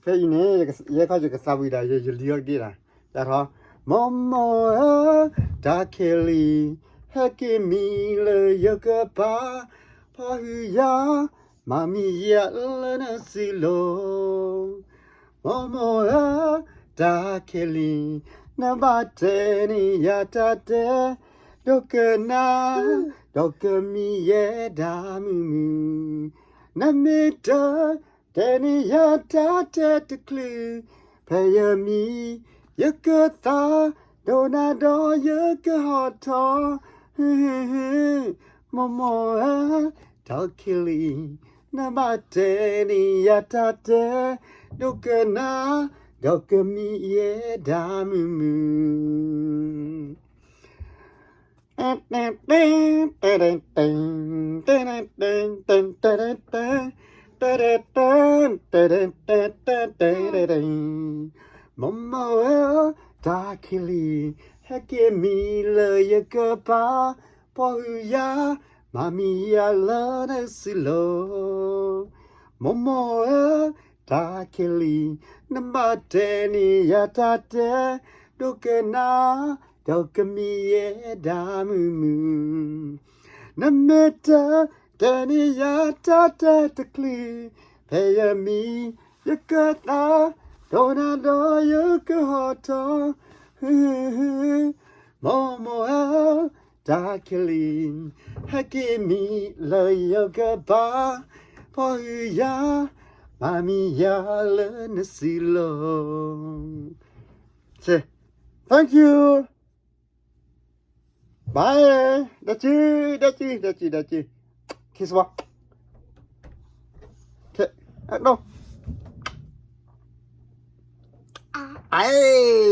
ဖဲအံၤန့ၣ် ယဲခီယကသးဝံၣ်ဒၣ် ယလံၤအီၤကဒ့ဒၣ်, တၢ်ထီၣ်, မိၢ်မိၢ်ဧၢ, တၢ်ခဲလံ, ဟဲက့ၤမံလၢယကပၤ, ဖီၣ်ဟုၣ်ယၤ, မၤမံယၤလၢနစုလိၤ. မိၢ်မိၢ်ဧၢ, တၢ်ခဲလံ, နဘၣ်တဲန့ၢ်ယၤတၢ်တဲ, ဒိကနၣ်, ဒီးကမံယဲဒၣ်မုာ်မုာ်. နမ့ၢ်တ တဲန့ၢ်ယၤတၢ်တဲတချုး, ဖဲယမံ, ယကသး, ဒိကနၣ်ဒီးယကဟီၣ်ထီၣ်, မိၢ်မိၢ်ဧၢ, တၢ်ခဲလံ, နဘၣ်တဲန့ၢ်ယၤတၢ်တဲ, ဒိကနၣ်, ဒီးကမံယဲဒၣ်မုာ်မုာ်. မိၢ်မိၢ်ဧၢ, တၢ်ခဲလံ, ဟဲက့ၤမံလၢယကပၤ, ဖီၣ်ဟုၣ်ယၤ, မၤမံယၤလၢနစုလိၤ. မိၢ်မိၢ်ဧၢ, တၢ်ခဲလံ, နဘၣ်တဲန့ၢ်ယၤတၢ်တဲ, ဒိကနၣ်, ဒီးကမံယဲဒၣ်မုာ်မုာ်. နမ့ၢ်တ တဲန့ၢ်ယၤတၢ်တဲတချုး, ဖဲယမံ, ယကသး, ဒိကနၣ်ဒီးယကဟီၣ်ထီၣ်, မိၢ်မိၢ်ဧၢ, တၢ်ခဲလံ, ဟဲက့ၤမံလၢယကပၤ, ဖီၣ်ဟုၣ်ယၤ, မၤမံယၤလၢနစုလိၤ. Thank you. Bye. ဒဲကံ, ဒဲကံ, ဒဲကံ, ဒဲကံ. Kiss ဝါ. Okay. အဲ, no. အဲ.